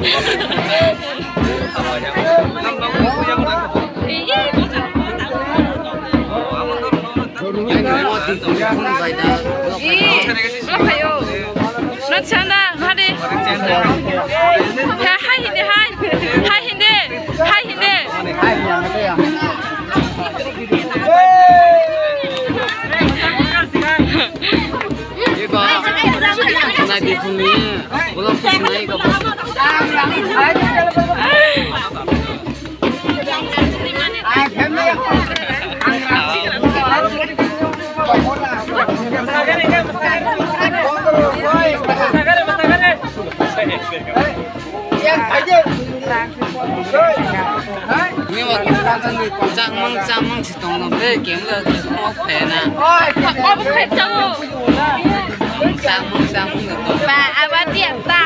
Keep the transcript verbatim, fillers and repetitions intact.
Ih, lo phaio. Nang chanda, hadi. Hai, hai hindi, hai. Hai hindi, hai hindi. Iko, nai di phunni, ulo phunni iko. Ni wa changmang changmang si tong no be kem ga mo phe na. Obo khe chao. Changmang changmang no to. Ba aba tiang ta.